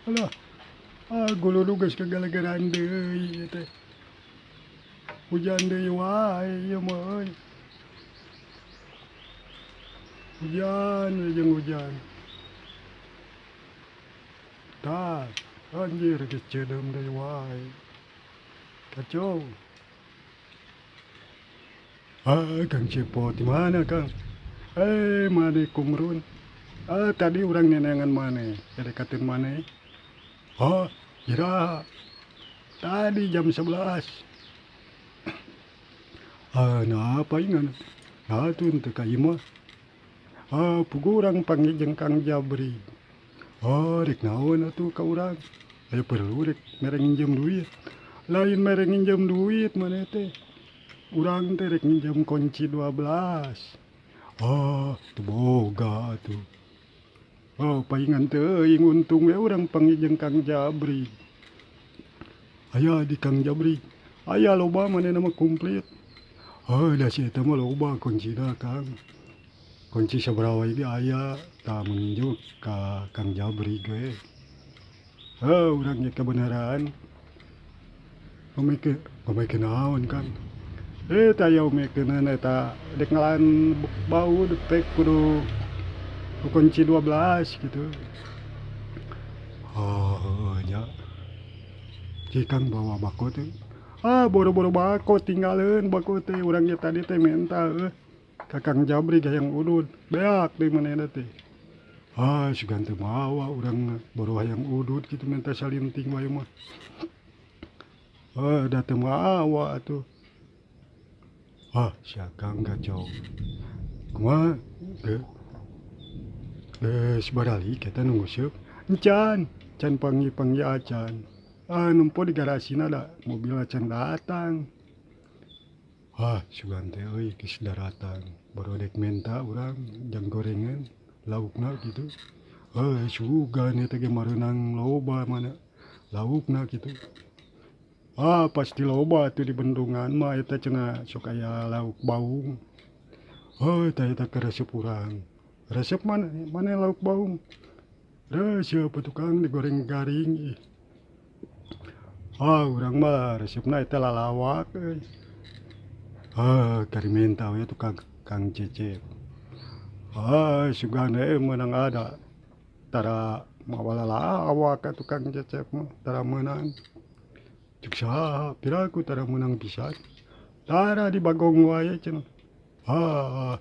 Alah, ah gululu geus kagalegeran deui ieu teh. Hujan deui wae ieu mah euy. Hujan we jeung hujan. Tah, anjir geus ceudeum deui wae. Kacau. Ah, Kang Cepot di mana Kang? Eh, maneh kumrun. Ah, tadi urang neneangan maneh, dekatin maneh. Oh, iraha. Tadi jam 11. Ah, nah apa ingan? Nah, tuh teu ka imah. Ah, puguh urang panggih jeung Kang Jabri. Oh, rek naon atuh ka urang? Aya perlu rek mere nginjem duit. Lain mere nginjem duit maneh teh. Urang teh rek nginjem kunci 12. Oh, teu boga atuh. Oh, paingan teuing untung we urang panggih jeung Kang Jabri. Aya di Kang Jabri. Aya loba manehna mah komplit. Oh, da si eta mah loba kuncina Kang. Kunci sabaraha wae ge aya, tah mun nginjem ka Kang Jabri ge. Heuh, urang ge kabeneran. Ngomongkeun naon Kang? Eh, tah aya omekeunana eta dek ngalaan baud pek kudu kunci 12 gitu. Oh, heueuh nya. Ci Kang bawa bako teh. Ah, boro-boro bako tinggaleun bako teh urang ge tadi teh menta eueuh ka Kang Jabri hayang udud. Beak deui manehna teh. Ah, sugan teu mawa urang boro hayang udud kitu menta salinting wae mah. Ah, da teu mawa atuh. Ah, si Akang kacau. Kumaha? Geus baralik eta nu nguseup. Encan, can panggih-panggih acan. Ah, nempo di garasina da mobil acan datang. Ah, sugan teh euy geus daratang. Boro dek menta urang jang gorengan laukna kitu. Heuh, sugan eta ge mareunang loba mana laukna kitu. Ah, pasti loba atuh di bendungan mah eta cenah sok aya lauk baung. Heuh, tah eta karesep urang. Resep mana mana lauk baung? Resep atuh Kang digoreng garing ih. Ah, urang mah resepna eta lalawak euy. Ah, kari menta we atuh ka Kang Cecep. Ah, sugan we meunang ada tara mawa lalawak atuh Kang Cecep mah tara meunang. Cek saha piraku tara meunang pisan. Tara di Bagong wae cenah. Ah,